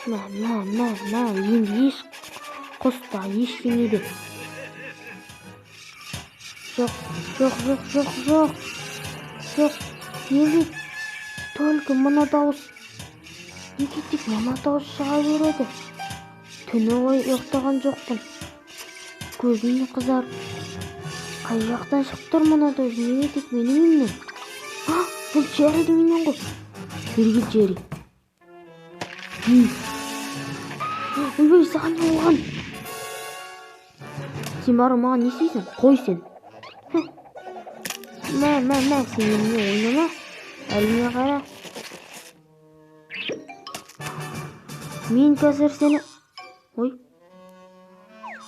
Мә, мә, мә, мә, енді еш құс та, ештеңе де. Жоқ, жоқ, жоқ, жоқ, жоқ. Жоқ, неге только мына дауыс? Неге тек мына дауыс шыға береді? Түні бойы ұйықтаған жоқпын. Көзім қызарып. Қай жақтан шығып тұр мына дауыс? Неге тек менің үйімнен? А, бұл Джерридің үйінен ғой. Бері кел, Джерри. Ойбай, саған не болған? Сен барып маған не істейсің? Қой сен. Мә, мә, мә, сен менімен ойнама. Әліңе қара. Мен қазір сені... Ой.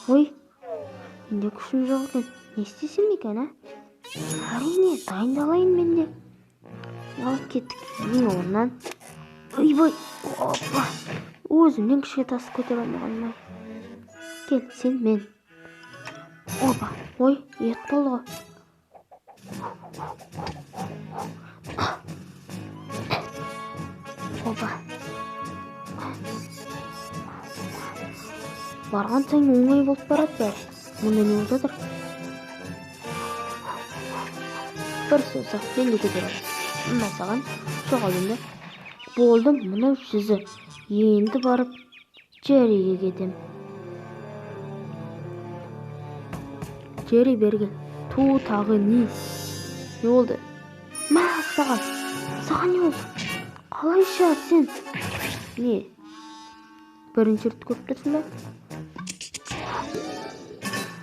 Ой. Менде күшім жоқ екен. Не істесем екен, а? Әрине, дайындалайын мен де. Ал кеттік. Ең орнынан. Ойбай. Опа. Өзімнен күшке тас көтере алмағаным ай. Кел, сен мен. Опа. Ой, ұят болды ғой. Опа. Барған сайын оңай болып барады бәрі. Мұнда не болып жатыр? Бір саусақпен де көтере аламын. Мына саған жоғал енді. Болдым, мынау жүзі. Енді барып Джерриге кетем. Джерри, бері кел. Ту, тағы не? Не болды? Мә, саған. Саған не болды? Қалайша сен? Не? Бірінші рет көріп тұрсың ба?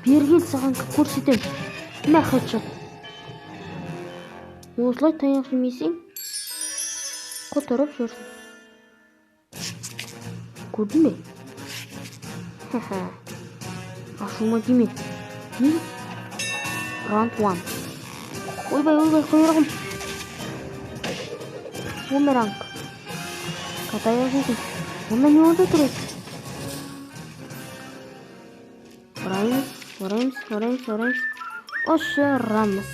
Бері кел, саған көрсетем. Мә, хедшот. Осылай таяқ жемесең, құтырып жүрсің. Көрдің бе? Ха-ха. Ашуыма тиме. Не? Раунд 1. Ойбай, ойбай, құйрығым. Бумеранг. Таяқ жейсің. Онда не болып жатыр өзі? Ораймыз, ораймыз, ораймыз, ораймыз. Ұшырамыз.